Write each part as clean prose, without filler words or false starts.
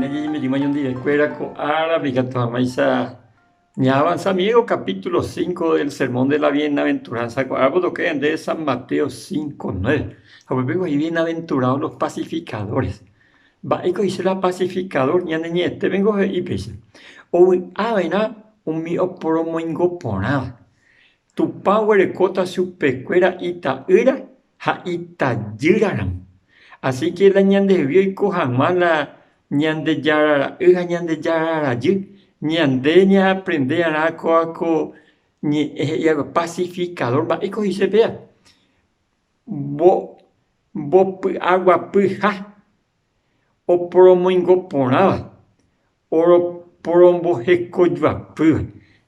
Ñaime ñañeme'ẽma ñandivekuéra ko árape ikatu hag̃uáicha ñaavansamie ko capítulo 5 del Sermón de la Bienaventuranza. Ko árape otoka ñandéve San Mateo 5, 9. Ha upépe oĩ bienaventurados los pacificadores. Mba'éiko he'ise la pacificador? Ñane ñe'ẽtépengo he'i péicha, Ovy'ava'erã umi oporomoingo porãva. Tupã oguerekóta chupekuéra ita'ýra ha itajýra ramo. Así ke la ñandehegui oiko hag̃ua la Ñandejára ra'y ha Ñandejára rajy, ñande ñaaprende arã kóva ko ñe'ẽ he'íva pacificador, mba'éiko he'ise péva? Mbopy'aguapyha oporomoingo porãva Oporombohekojoapýva.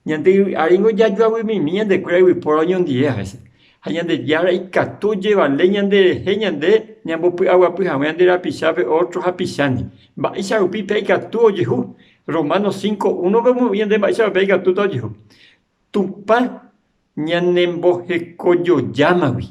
Ñande yvy áringo jajoavymimi ñandekuéra yvypóra oñondive a veces. Ha Ñandejára ikatu ojevale ñanderehe ñande ñambopy'aguapy hag̃ua ñande rapichápe ótro hapichándi. Mba'éicha rupi pe ikatu ojehu? Romanos 5:1-pe omombe'u ñande mba'éicha rupi ikatúta ojehu. Tupã ñanembohekojojámagui.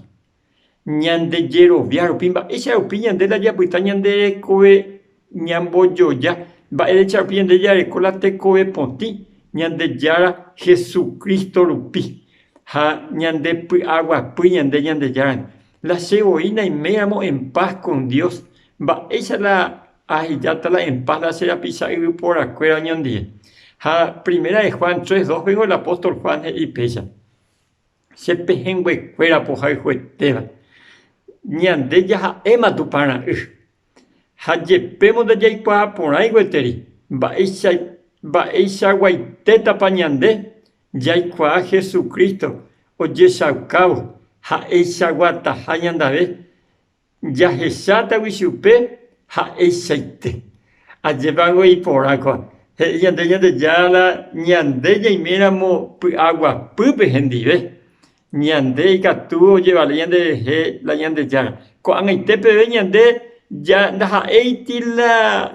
Ñande jerovia rupi, mba'éicha rupi ñande la japyta ñande rekove ñambojoja, mba'éicha rupi ñande jareko la tekove potĩ Ñandejára Jesucristo rupi ha ñande py'aguapy ñande Ñandejárandi. La che voi naiméiramo en paz con Dios, mba'éicha la ahejáta la en paz la che rapicha yvyporakuéra oñondive. Ha Primera de Juan 3, 2 pegua el apóstol Juan he'i péicha. Che pehẽnguekuéra pohayhuetéva, ñande jaha'éma Tupã ra'y, ha jepémo ndajaikuaa porãi gueteri mba'eichaguaitétapa ñande jaikuaa Jesucristo ojechaukávo ha'eichaguataha ñandave Jahechátagui chupe ha'eichaite. Ajépango iporã kóva. He'i ñande Ñandejára ñande ñaiméramo py'aguapýpe hendive, ñande ikatu ojevale ñanderehe la Ñandejára. Ko'ag̃aite peve ñande ja ndaha'éiti la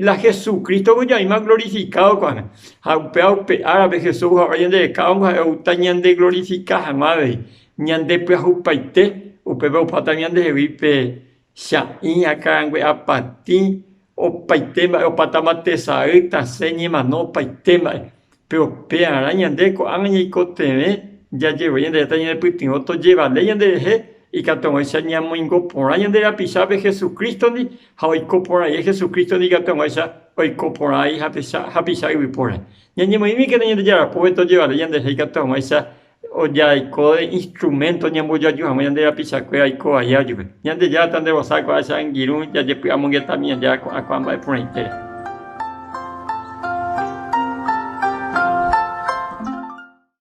la Jesucristo-gui jaĩma glorificado ko'ág̃a. Ha upéva upe árape Jesús ogueraha ñanderekávo ha'e oúta ñandeglorifika hag̃ua avei. Ñande pyahupaite, upépe opáta ñandehegui pe cha'ĩ, akãrangue apatĩ, opaite mba'e opátama tesay, tasẽ, ñemano, opaite mba'e. Péro pearã ñande ko'ág̃a ñaikotevẽ jajerovia Ñandejára ñanepytyvõ tojevale ñanderehe ikatu hag̃uáicha ñamoingo porã ñande rapichápe Jesucrístondi ha oiko porãve Jesucrístondi ikatu hag̃uáicha oiko porãve hapicha yvypóra. Ñañemoĩmíkena Ñandejára pópe tojevale ñanderehe ikatu hag̃uáicha Ojaiko de instrumento ñambojoaju hag̃ua ñande rapichakuéra oiko vai ojupe. Ñandejára tandevosã ko'áicha angirũ jajepy'amongetami aja ko'ã ko'ã mba'e porãitére.